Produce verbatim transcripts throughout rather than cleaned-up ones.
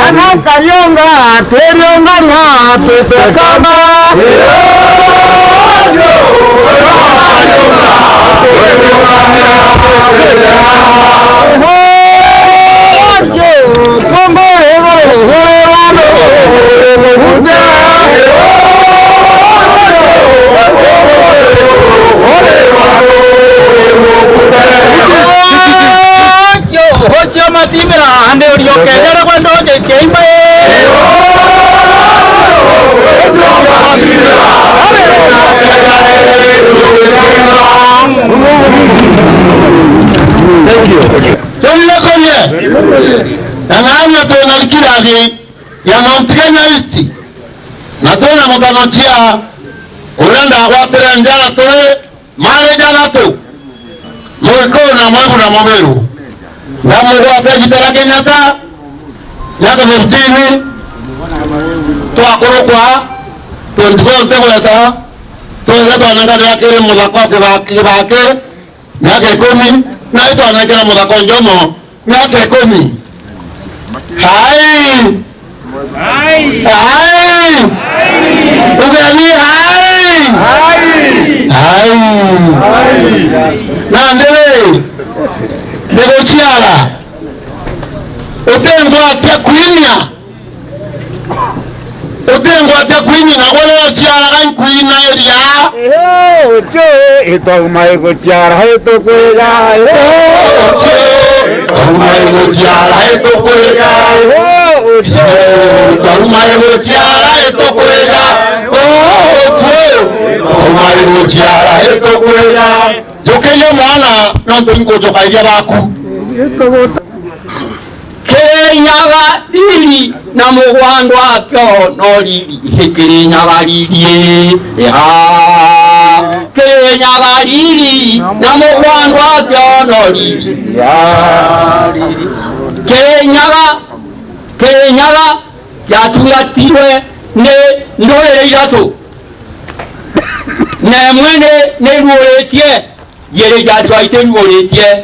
Ana Karionga, twiriongania, twitekamba. Hocio matimbira, ande urio kejere kwenda ujeche imba. Thank you. Tuli na korie. Na nani twina likiragi ya Mount Kenya East. Na twina mutanochia uria ndagwatire njara turi Mari jathatu, Mugikuyu na Mwebu na Mumiru. Ndamugwata igita ria Kenyatta, miaka fifteen, twakurukwa, twenty-four ntigweta, twethe twanenkanira kiri muthaka o Kibaki, Kibaki, miaka ikumi, na itwanengera muthaka o Njomo, miaka ikumi. Hai! Hai! Hai! Ugeni hai! Hai! Hai! Nandi ri, ni guciara. Utingwatia kwinia. Utingwatia kwinia, na gwe riria uciaraga nkwinairia. Ehe, ucio, itwauma iguciara itukwija. Ehe, ucio, itwauma iguciara itukwija. Ehe, ucio, itwauma iguciara itukwija. Ucio, itwauma iguciara itukwija. Njukiria mwana, nontu ingucukairia baku. Kirinyaga riri na mugwandwa akio no riri, Kirinyaga riri, ya. Kirinyaga riri na mugwandwa akio no riri, ya. Kirinyaga, Kirinyaga giatungatirwe ni ndurire ithatu, na imwe ni, ni iruuritie. Thiiri ja Ndwaiti ruuritie.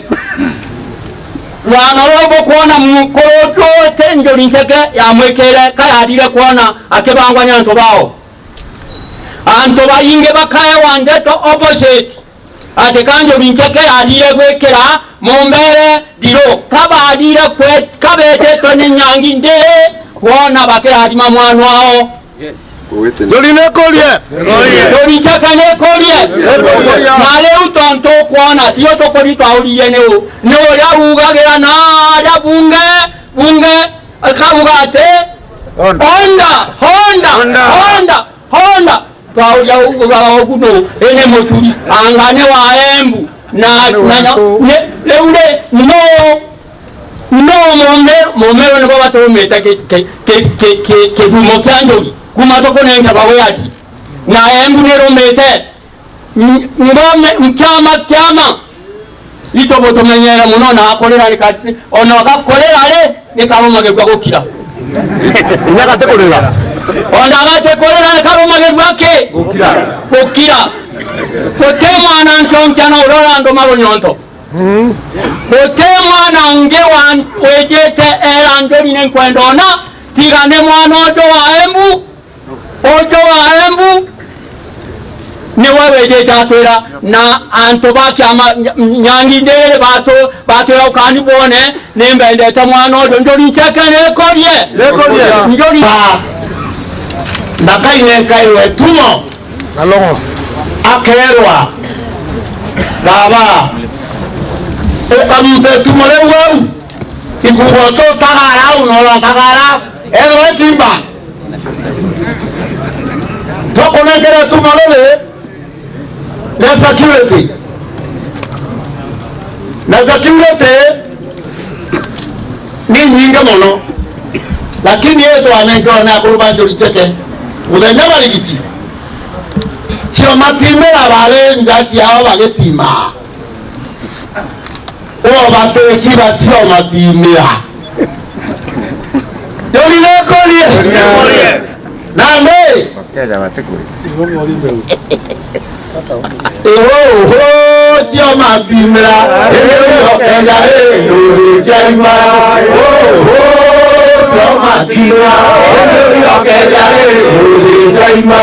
Rwano ruu bukwona mukuru uju ti Njuri Ncheke yamwikire ka yathire kwona akibangwa ni antu bao. Antu baingi bakaewa ndeto opposite, ati ka Njuri Ncheke yathire gwikira mumbere thiru, ka bathire kwe-, ka beetitwe ni Nyangi Ndiri kwona bakirathima mwana wao. Njuri ni kurie. Njuri Ncheke ni kurie. Na riu tontu ukwona, ti u tukuritwa uririe ni u, ni uria uugagira na aria bunge, bunge akauga ati, Honda. Honda, Honda, Honda, Honda, Honda. Twauria ugaga ugu nu, ini muturi, anga ni wa Embu. Na, na, na, ni, riu ri, no, no, Mumiru, Mumiru nibo baturumite ki-, ki-, ki-, ki-, ki-, kithumo kia Njuri, kuma tukunenge bawiati. Na Embu nirumite. Ng-, ngome, kiama, kiama. Itu butumenyere muno na akurira ni ka-, ona gakurira ri, ni karumagirua gukira. Inya gati kurira. Ona gati kurira ni karumagirua ki? Gukira. Gukira. Guti mwana nchonkia na urora andu marunyonto. Mm. Guti mwana ungi wa-, wijite era Njuri ni nkwenda ona, tiga ni mwana uju wa Embu, uju wa Embu, niwe wijite atwira, na antu ba kiama Nya-, Nyangi Ndiri batu-, batwira ukani bwone, ni mbendete mwana uju. Njuri Ncheke ni kurie. Ni kurie. Njuri. Ba, ndakainenkairwe tumo. Nalongo. Akeerwa, "Baba, ukaruta itumo riu au, ikuuga uti utagara au na uratagara, ethirwa ikimba." Twakunengera itumo riri ria security. Security ni nyingi mono, lakini ii twanenkerwa ni akuru ba Njuri Cheke. Muthenya barigiti, cio matimira bari nja ciao bagitima. Ubateki bacio matimira. Njuri nikurie. Nandi? Kenya batikuri. Ihuhu cio matimira, indi rio Kenya ri nduri cia imba. Ihuhu cio matimira, indi rio Kenya ri nduri cia imba.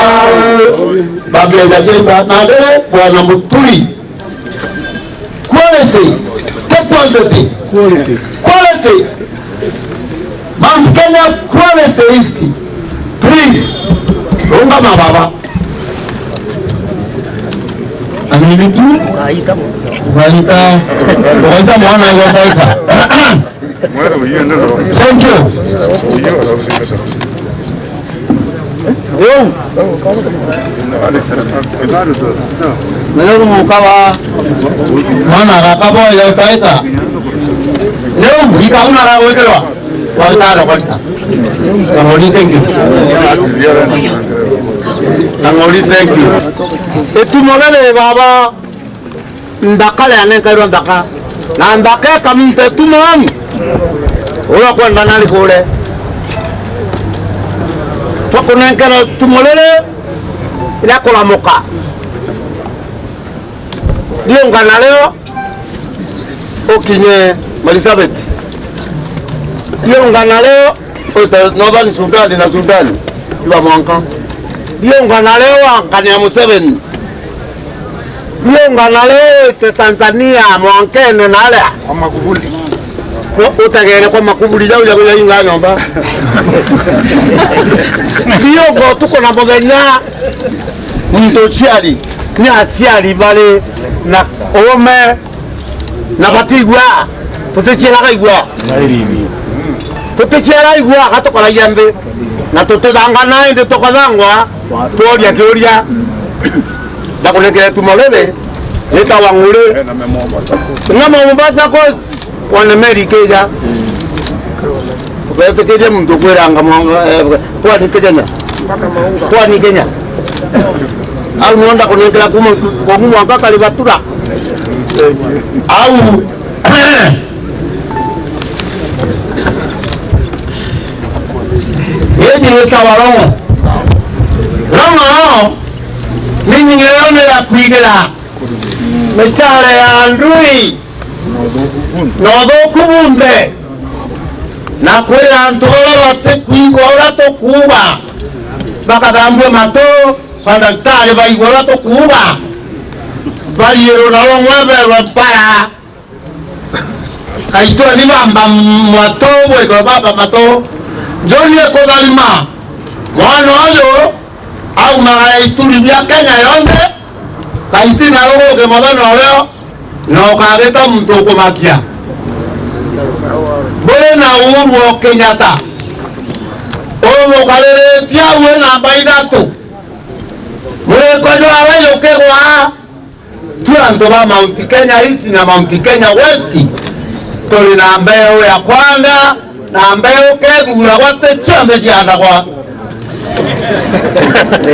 Bakeja cia imba, nandi Bwana Muturi. Quality, take quantity. Quality. Quality. Mount Kenya quality is key. Please, rungama baba. Anini tu. Ugaita, ugaita mwana ugaita. Thank you. Riu. Riu mukaba. Mwana agakaba uyu utaita. Riu, ikauna gagwikirwa. Warita, warita. Kang'ori, thank you. Kang'ori, thank you. Itumo riri baba. Nthaka ria nenkairwe nthaka, na nthaka ikaminta itumo. Uria ukwenda narigure. Twakunenkera itumo riri ria kuramuka. Riunga nario ukinye Marsabit. Riunga nario wite Northern Sudan na Sudan iba mwanka. Riunga nario wankania Museveni. Riunga nario wite Tanzania mwankene naria. Kwa Magufuli. Utegere kwa Magufuli jau ja kujainga nyomba. Riunga utuku na muthenya. Muntu uciari ni aciari bari na uume. Na batigua, tuticiaraga igua. Tuticiaraga igua, gatukoragia nthi. Na tutithangana, indi tukathangwa, tworia kiuria. Ndakunengere itumo riri, ritawa Ng'uri. Ng'ama Mombasa Coast, wone meri ikija. Wetikirie muntu kwiranga mwa-, eh, kwani ti Kenya? Kwani Kenya? Au nonda kunengera kuma, kuma mwanka kari batura. Au. Iji itawa Rong'o. Rong'o ni nying'ero ni ya kwigira michara ya ndui. Na uthuku bunthe, na kwira antu baria batikwigua uria tukuuga, bakathambua matu, mandagitari baigua uria tukuuga, bariirwe na bamwe beerwe mpara. Kaitwani bamba matu, bwekwe bamba matu, njuri ikutharima mwana uyu aumagara ituri bia Kenya yonthe, kaiti na ruguke muthenya urio. Na ukagita muntu ukumakia. Buri na Uhuru o Kenyatta. Umukariritie au e namba ithatu. Muriko jwawe jukigwa, tu antu ba Mount Kenya East na Mount Kenya West, turi na mbeu ya kwanda, na mbeu kethuragwa ti cionthe ciandagwa.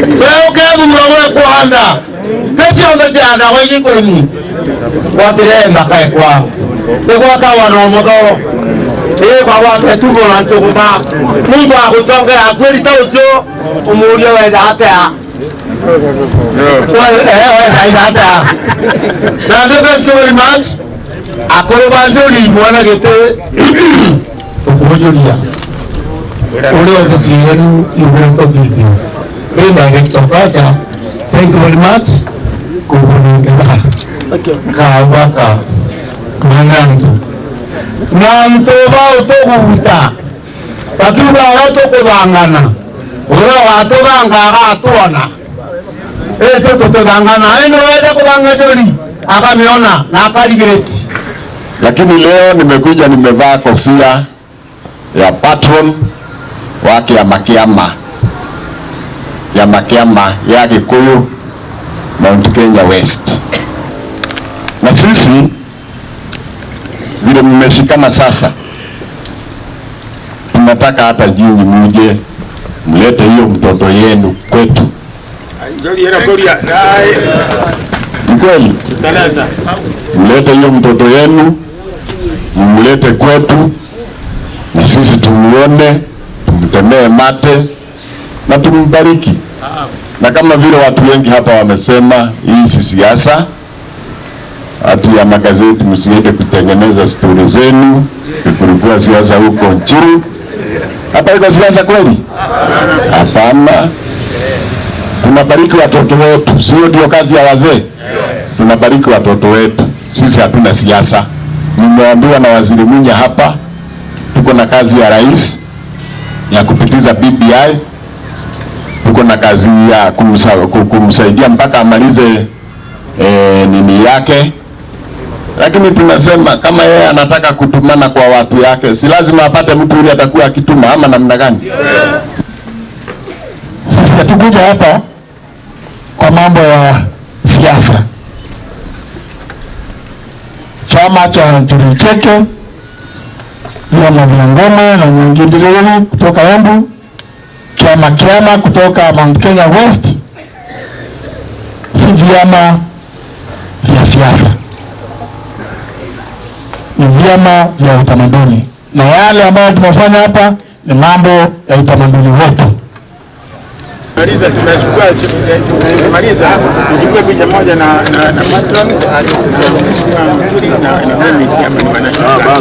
Mbeu kethuragwa ikwanda, ti cionthe ciandagwa igikuni. Gwatiremba kaekwa. Igwatawa na umutho. Ii, bagwate tumo na ncuguma. Muntu agucongera akwirita ucio, umuurie weja atia? Weja atia? Na thank you very much. Akuru ba njuri, mwana giti, tukujuria. Uri ofisi yenu, iguru kuthithio. Ni director Pacha, thank you very much. Kubunengera. Kaubaka. Manantu. Mantu bau tuguta. Bakiuga uria tukuthangana. Uria watuthanga agatwona. Iti tutithangana, indi weja kuthanga njuri, akamiona na akarigiriti. Lakini leo nimekuja nimevaa kofia ya patron wa kiama kiama ya makiama ya Gikuyu Mount Kenya West. Na sisi Mmeshikana sasa, tunataka hata nyinyi muje mlete hiyo mtoto yenu kwetu. Njuri ira kuria. Ai. Ni kweli? Taleta. Mlete hiyo mtoto yenu, mlete kwetu, na sisi tumuone, tumtemee mate, na tumbariki. Na kama vile watu wengi hapa wamesema, hii si siasa. Watu ya magazeti, msiende kutengeneza stori zenu, kulikuwa siasa huko nchini. Hapa iko siasa kweli? Hapana. Tunabariki watoto wetu, sio ndio kazi ya wazee? Tunabariki watoto wetu. Sisi hatuna siasa. Nimeambiwa na Waziri Mwinyi hapa, tuko na kazi ya rais ya kupitiza B B I, tuko na kazi ya kumsa-, ku-, kumsaidia mpaka amalize, eh, nini yake. Lakini tunasema kama yeye anataka kutumana kwa watu yake, si lazima apate mtu yule atakuwa akituma, ama namna gani? Sisi hatukuja hapa kwa mambo ya siasa. Chama cha Njuri Ncheke, vyama vya Ngoma na Nyangi Ndiriri kutoka Embu, Kiama Kiama kutoka Mount Kenya West, si vyama vya siasa, ni vyama vya utamaduni, na yale ambayo tumefanya hapa ni mambo ya utamaduni wetu. Maliza, tunachukua, tukimaliza, tuchukue picha moja na, na, na matron, na, na mimi kama ni mwanachama.